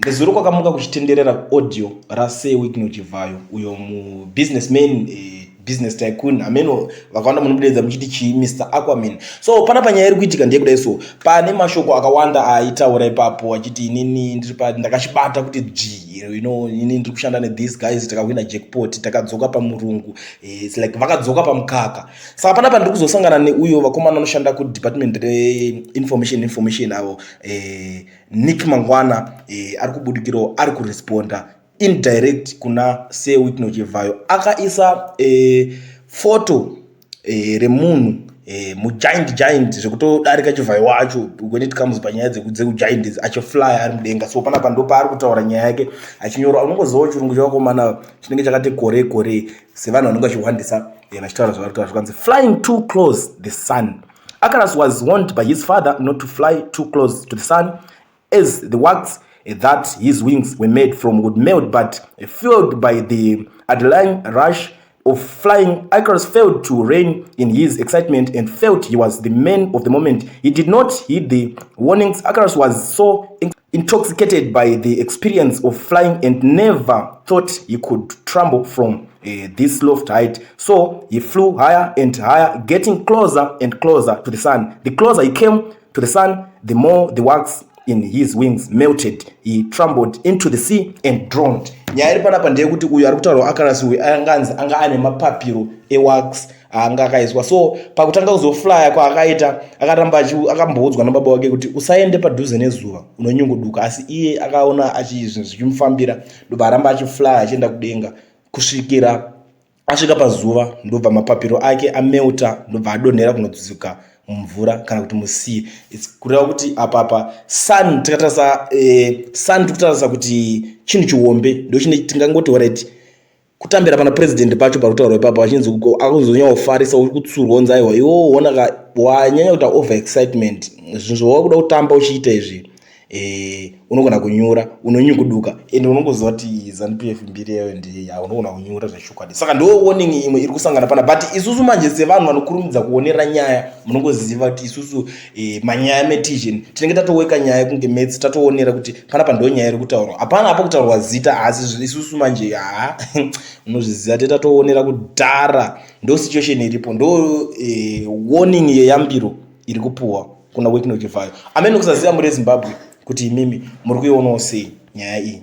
Nezuro kwakamuka kuchitenderera audio raSir Wicknell Chivhayo uyo mubusinessman, business tycoon, hameno vakawanda munomudeedza muchiti chii, Mr Aquaman. So panapa nyaya iri kuitika ndeyekudai. So pane mashoko akawanda aitaura ipapo achiti inini ndiri pa ndakachibata kuti dzvi, inini ndiri kushanda nethese guys, takahwina jackpot, takadzoka pamurungu. It's like vakadzoka pamukaka. Saka panapa ndiri kuzosangana neuyo vakomana vanoshanda kudepartment reinformation information avo, Nick Mangwana, ari kubudikirawo ari kuresponda indirect kuna Sir Wicknell Chivhayo. Akaisa foto remunhu mugiant giant zvekutodarika Chivhayo wacho when it comes panyaya dzekugiant, achifly ari mudenga. So panapa ndo paari kutaura nyaya yake achinyora. Unongozivawo chirungu chavakomana chinenge chakati kore kore sevanhu vanenge vachihwandisa, vachitaura zvavari kutaura. Zvikanzi, "Flying too close the sun. Icarus was warned by his father not to fly too close to the sun, as the wax that his wings were made from would melt, but fueled by the adrenaline rush of flying, Icarus failed to rein in his excitement and felt he was the man of the moment. He did not heed the warnings. Icarus was so intoxicated by the experience of flying and never thought he could tumble from this lofty height. So he flew higher and higher, getting closer and closer to the sun. The closer he came to the sun, the more the wax in his wings melted. He tumbled into the sea and drowned." Nyaya iri panapa ndeyekuti uyu ari kutaurwa Icarus uyu anganzi anga ane mapapiro ewax anga akaiswa. So pakutanga kuzoflya kwaakaita, akaramba akamboudzwa nababa wake kuti usaende padhuze nezuva, unonyunguduka. Asi iye akaona zvinhu zvichimufambira, ndobva aramba achiflya achienda kudenga kusvikira asvika pazuva, ndobva mapapiro ake amelta, ndobva adonhera kunodzuka mumvura kana kuti musea. Kureva kuti apapa sun, tikatarisa sun, tikutarisa kuti chinhu chihombe ndochine tingangoti alright, kutambira pana president pacho pari kutaurwa ipapo, achinzi akuzonyanya kufarisa, uri kutsurwa unzi aiwa, iwo wonaka wanyanya kuita over excitement, zvinhu zvawakuda kutamba uchiita izvi, unogona kunyura, unonyukuduka. Ende unongoziva kuti ZANU PF mbiri yayo ndeya, unogona kunyura zvechokwadi. Saka ndo warning imwe iri kusangana pana. But isusu manje sevanhu vanokurumidza kuonera nyaya, munongoziva kuti isusu manyaya metician tinenge tatoweka nyaya kunge maths, tatoonera kuti panapa ndo nyaya iri kutaurwa. Hapana apo kutaurwa zita, asi isusu manje ha, unozviziva, tetatoonera kudhara. Ndo situation iripo, ndo warning yeyambiro iri kupuhwa kuna Wicknell Chivhayo. Amene kusaziva muri Zimbabwe kuti imimi muri kuionawo sei nyaya iyi.